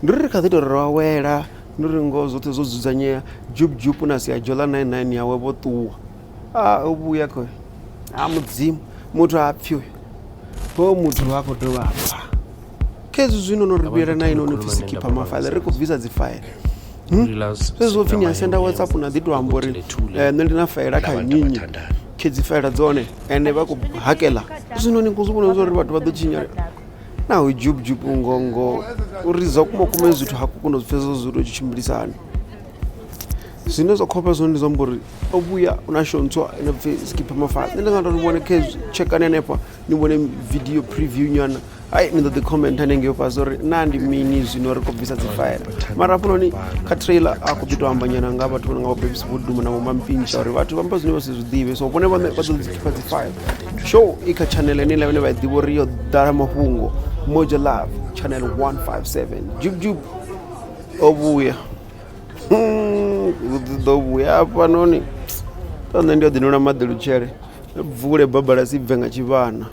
Ndi uri ri kha ḓi tou ri ro awela, ndi uri ngoho zwoṱhe zwo dzudzanyea Jub Jub na Siajola 99 yawe vho ṱuwa. A o vhuya khoyu ha mudzimu muthu ha pfhi uyu hoyu muthu ha khou dovha a pfha. Khezwi zwino no ri vhuyela na ino no pfhi sikhipha mafaela ri khou bvisa dzi faela. Zwezwo pfhi ni a senda WhatsApp na ḓi to amba uri nṋe ndi na faela kha nnyi nnyi khedzi faela dzone ende vha khou hakela. Zwino ni khou zwi vhona zwa uri vhathu vha ḓo tshinyala. Na uyu Jub Jub ngoho ngoho uri zwa kuma kuma hezwi zwithu ha khou kona u zwi pfhesesa zwa uri zwi tshimbilisa hani. Zwine zwa khou ofha zwone ndi zwa amba uri o vhuya u na show ntswa ino pfhi skipper mafala nṋe ndi nga tori vhone khezwi tshekani hanefha ni vhone video preview nyana ai ni ḓo ḓi comment hanengei fhasi uri naa ndi mini zwino ri khou bvisa dzi faela mara hafhanoni kha trailer a khou ḓi to amba nyana nga vhathu vho no nga vho babes vho duma na vho mampintsha uri vhathu vha amba zwine vha si zwi ḓivhe so vhone vhaṋe vha ḓo dzi khipha dzi file show i kha channel ine vhane vha i ḓivha uri yo ḓala mafhungo moja love channel 157 jub jub o vhuya ḓo vhuya hafhanoni to nṋe ndi yo ḓi nwela maḓi lutshele bvule babalasi bve nga tshivhana.